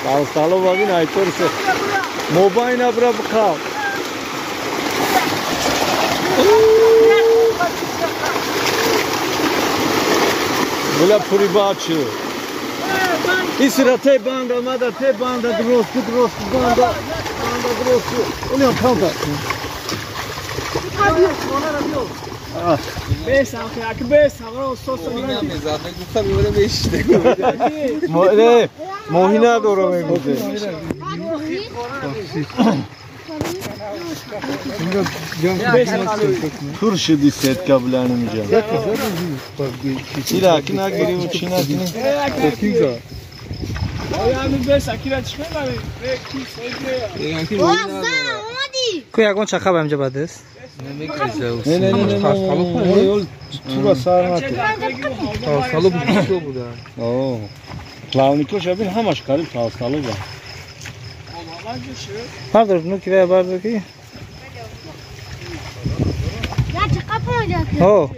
Талстало бабин айторсе. Мобайн абра бқав. Була пурибачи. Исра те банда мада те банда дроску дроску банда банда дроску. Униам каунта. моҳӣ надора мегуфте. Тур шуди сетка булани миҷа. Ира ки нагирим чӣ накунем? Ку ягон чақа ба инҷа бад аст? Не не не не. Тура сар накун. Талсталоб бисёр буда. О. Плавникош абин ҳамаш қариб талсталоба. Бардор, ну ки бардор ки. О.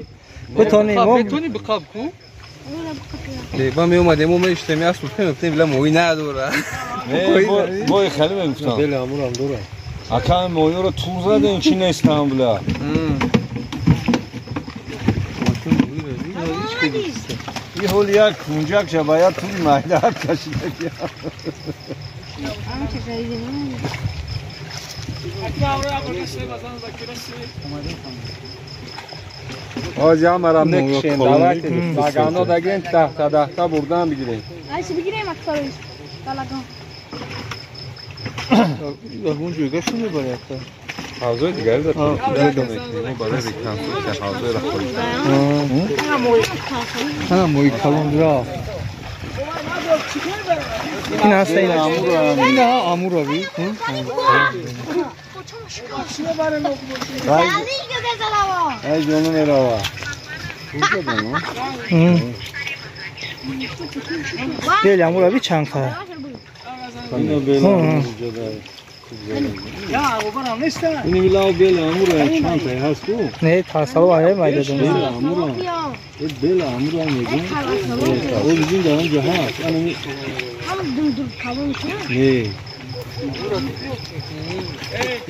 Бетони мо. Бетони биқаб ку? Ба меомадем, мо меиштем, як сутка мегуфтем, била моҳӣ надора. Бой хеле мегуфтам. Бела амурам дора. Ака моҳиро тур задем, чӣ нестам била. И ҳол як кунҷак шаба, як тури майда кашида. Ҳоҷи амарам мекушем, дават лагано дагирем, даҳта даҳта бурдан бигирем. Айси бигирем аксариш балагон. Ягон ҷойга шу мебарад. Ҳавзои дигари дар мекунем, барои реконструксия ҳавзои рахорӣ. Ҳана моҳи калон рафт. Ин ҳаста ин ин амура би. Ай ҷону мерава. Бел амура би чанд қа? Ино бел амура Ини вилао бел амура чанд та ҳаст ку? Не, тасало ай майда дон. Бел амура. Э бел амура мегӯм. О бизин дар онҷо ҳаст. Ана ми Не.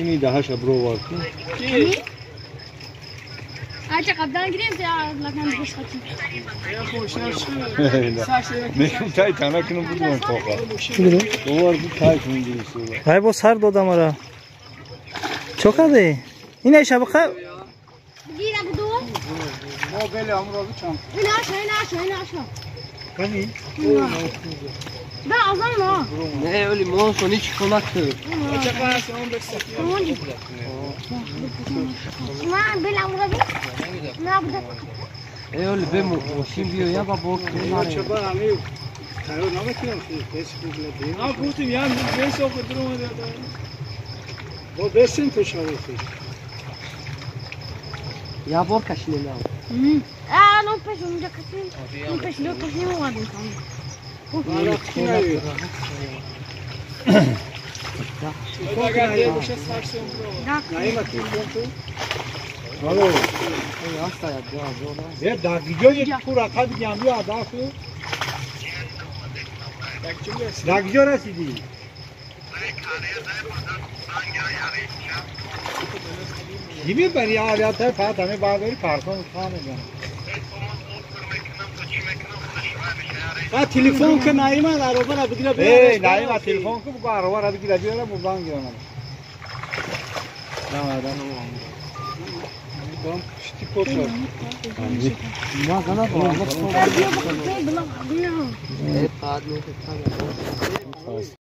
Ини даҳаша бировард ку. Ача қабдан гирем, лаган бошхати. Мегӯм тай тана кунам будам тоқа. Бовар ку тай кунам гирифта. Ай бо сар додам ара. Чо кардӣ? Ин айша бқа. Гира буду. Мо бели амура чанд. Ина аша, ина аша, ина аша. Кани? Да, азан ма. Не, оли мо сони чӣ кунак. Ма бели амура би. На буда. Э, оли бе мошин биё я ба бо. Чаба ами тайёр намекунам ки бес рубля би. А гуфтим я бес охо друма. Бо бесин то шавӣ. Я бор кашинем. А, ну пеш унҷа кашин. Ну пеш ду кашин омадем там. Алло. Е, да гиҷо ту рақаби ҷамъи ада ку? Да гиҷо расидӣ? Чӣ мебарӣ? Авиатай фақат ҳаме бардори парсон ха мезанад. Телефон ки Наима аробара бигира биёра. Наима телефон ки буго аробара бигира биёра бурдан гиранам.